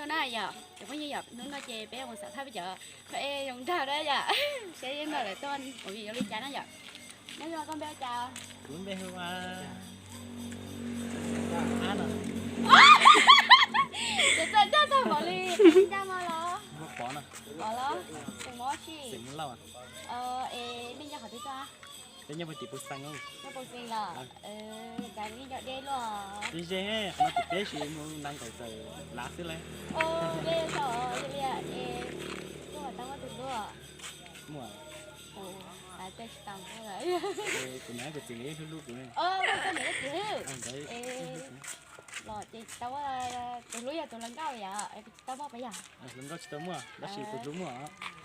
Na yom, cov phooj ywg yom, hnub no ces peb mus xam phaj peb cov phooj ywg zoo nraug na yom, saib no lawv tuaj ua vim zoo li cas na yom. Nyob zoo, koj npe ua cas? Kuv npe hu ua Ab no. Ces txawj nraug tag npaum li, ncaj mo los? Pov no. Pov los? Xeem Hmoob tsi? Xeem Hmoob Lauj. Es nej nyob qhov twg tuaj? Peb nyob puag tim Pus Xees. Nyob Pus Xees los? Cas nej nyob deb luaj? Tsis ze, qhov no tim peb sis mus Naj Nkaum Txawm lav xwb lauj. Deb tau li es, koj puas tau muaj tus hlub? Muaj. Kuv niam kuv txiv nkawd yeej hlub hlub kuv ne. Los ces tsis tau muaj, tus hlub yog tus hluas nkauj yom, tsis tau muaj puas yog? Hluas nkauj tsis tau muaj, tab sis tus hlub muaj.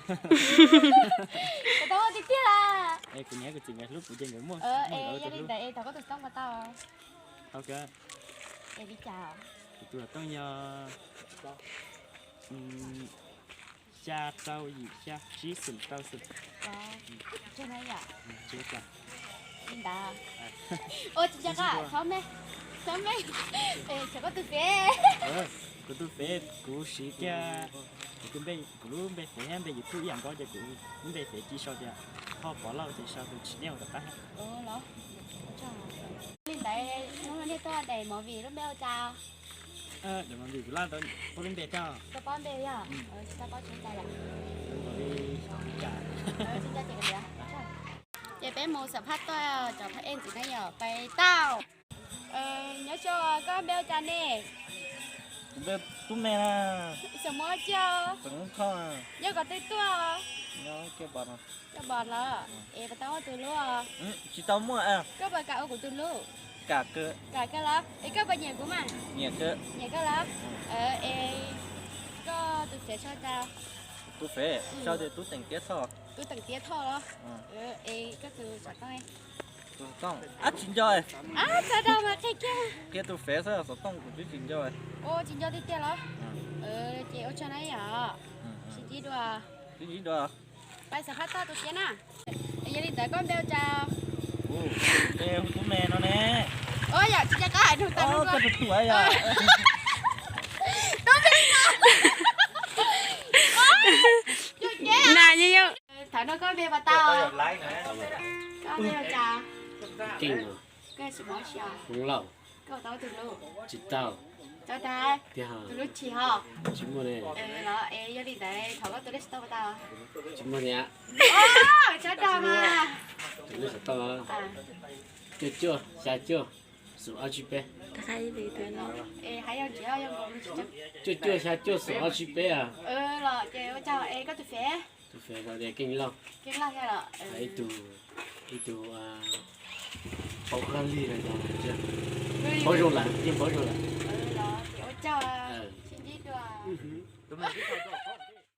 Kuv tau muaj tiag tiag. Es kuv niam kuv txiv nkawd hlub kuv ces nkawd muaj. Yog li ntawd es thov koj tus xov tooj puas tau? Tau kawg. Es li cas? Kuv tus xov tooj yog xya rau yim xya tsib xoom rau xoom. Li ntawd. Ua tsis nco qab, xov me, xov me. Thov koj tus fev. Kuv tus fev kuv siv kiag kuv lub npe fev thiab npe YouTube ib yam nkaus ces kuv lub npe fev cia sau tias Thoj Pov Lauj ces sau tus tsis nyob tom qab. Li ntawd hnub no nej tuaj daim movie lub npe ua cas? Daim movie kuv laj tau pub lub npe thiab. Tau paub npe yog? Tsis tau paub tsis ua cas yom. Tsis nco ces kav liam. Ces peb mus xam phaj tuaj cov phaj ej ntxiv na yom, pais tau. Nyob zoo, koj npe ua cas ne? Kuv npe Tub Me na. Xeem Hmoob tsi? Xeem Hmoob Thoj. Nyob qhov twg tuaj? Koj pom los? Es puas tau muaj tus hlub? Tsis tau muaj. Koj puas kam ua kuv tus hlub? Kam kawg. Kam kawg los? Es koj puas nyiam kuv mas? Nyiam kawg. Nyiam kawg los? Es koj tus fev sau cas? Tus fev sau tias Tub Teem Tiab Thoj. Tub Teem Tiab Thoj los? Es koj tus xov tooj? Tus xov tooj ab tsis nco. Ab, txhob dag mas qhia kiag. Qhia tus fev xwb, xov tooj kuv twb tsis nco. Ua tsis nco tiag tiag los? Ces ua tsaug na yom. Sib ntsib dua. Sib ntsib dua. Pais xam phaj toj tus tiab na. Yog li ntawd koj npe ua cas? Npe hu Tub Me no ne. Ua yam tsis nco qab hais nug tau. Koj tus tuam yom. Tub Me no. Thaum no koj npe puas tau? Koj npe ua cas? Koj yog Xeem Hmoob tsi? Koj tau tus hlub? Tsis tau. Tsis tau. Tus hlub chim ho? Tsis muaj ne. Los es yog li ntawd thov koj tus lej xov tooj puas tau? Tsis muaj ne. Txhob dag mas. Tus lej xov tooj cuaj cuaj xya cuaj xoom ob tsib peb. Cuaj cuaj xya cuaj xoom ob tsib peb. Los ces ua tsaug. Es koj tus fev? Tus fev sau tias Keej Lauj. Keej Lauj thiab los? Ib tug, ib tug Paub Qab Lig no yog Paub Zoo Lawm, Yeej Paub Zoo Lawm. Los ces ua tsaug, sib ntsib dua.